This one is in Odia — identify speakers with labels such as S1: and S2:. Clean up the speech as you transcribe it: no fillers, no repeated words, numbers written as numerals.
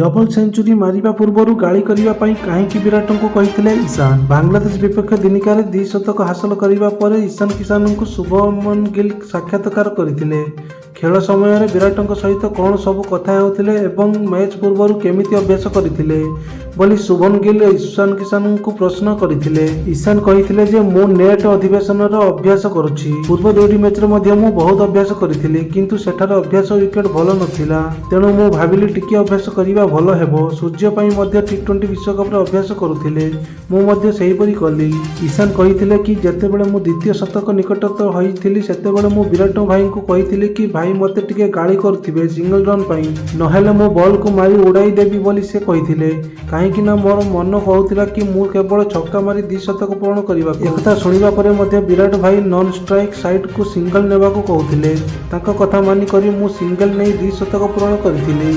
S1: ଡବଲ ସେଞ୍ଚୁରୀ ମାରିବା ପୂର୍ବରୁ ଗାଳି କରିବା ପାଇଁ କାହିଁକି ବିରାଟଙ୍କୁ କହିଥିଲେ ଇଶାନ? ବାଂଲାଦେଶ ବିପକ୍ଷ ଦିନିକିଆରେ ଦ୍ୱିଶତକ ହାସଲ କରିବା ପରେ ଇଶାନ କିଷାନଙ୍କୁ ଶୁଭମନ ଗିଲ୍ ସାକ୍ଷାତକାର କରିଥିଲେ। ଖେଳ ସମୟରେ ବିରାଟଙ୍କ ସହିତ କ'ଣ ସବୁ କଥା ହେଉଥିଲେ ଏବଂ ମ୍ୟାଚ୍ ପୂର୍ବରୁ କେମିତି ଅଭ୍ୟାସ କରିଥିଲେ ବୋଲି ଶୁଭମନ ଗିଲ୍ ଇଶାନ କିଷାନଙ୍କୁ ପ୍ରଶ୍ନ କରିଥିଲେ। ଇଶାନ କହିଥିଲେ ଯେ, ମୁଁ ନେଟ୍ ଅଧିବେଶନର ଅଭ୍ୟାସ କରୁଛି। ପୂର୍ବ ଦୁଇଟି ମ୍ୟାଚ୍ରେ ମଧ୍ୟ ମୁଁ ବହୁତ ଅଭ୍ୟାସ କରିଥିଲି, କିନ୍ତୁ ସେଠାରେ ଅଭ୍ୟାସ ୱିକେଟ୍ ଭଲ ନଥିଲା। ତେଣୁ ମୁଁ ଭାବିଲି ଟିକିଏ ଅଭ୍ୟାସ କରିବା ଭଲ ହେବ। ସୂର୍ଯ୍ୟ ଭାଇ ମଧ୍ୟ ଟି20 ବିଶ୍ୱକପରେ ଅଭ୍ୟାସ କରୁଥିଲେ। ମୁଁ ମଧ୍ୟ ସେହିପରି କଲି। ଇଶାନ କହିଥିଲେ କି, ଯେତେବେଳେ ମୁଁ ଦ୍ୱିତୀୟ ଶତକ ନିକଟତର ହୋଇଥିଲି, ସେତେବେଳେ ମୁଁ ବିରାଟ ଭାଇଙ୍କୁ କହିଥିଲି କି, ଭାଇ, ମୋତେ ଟିକେ ଗାଳି କରୁଥିବେ ସିଙ୍ଗଲ ରନ୍ ପାଇଁ, ନହେଲେ ମୁଁ ବଲକୁ ମାରି ଉଡ଼ାଇ ଦେବି ବୋଲି ସେ କହିଥିଲେ। କାହିଁକି ନା ମୋର ମନ କହୁଥିଲା କି ମୁଁ କେବଳ ଛକା ମାରି ଦ୍ୱିଶତକ ପୂରଣ କରିବାକୁ। ଏକଥା ଶୁଣିବା ପରେ ମଧ୍ୟ ବିରାଟ ଭାଇ ନନ୍ ଷ୍ଟ୍ରାଇକ୍ ସାଇଡ୍କୁ ସିଙ୍ଗଲ ନେବାକୁ କହୁଥିଲେ। ତାଙ୍କ କଥା ମାନି କରି ମୁଁ ସିଙ୍ଗଲ ନେଇ ଦ୍ୱିଶତକ ପୂରଣ କରିଥିଲି।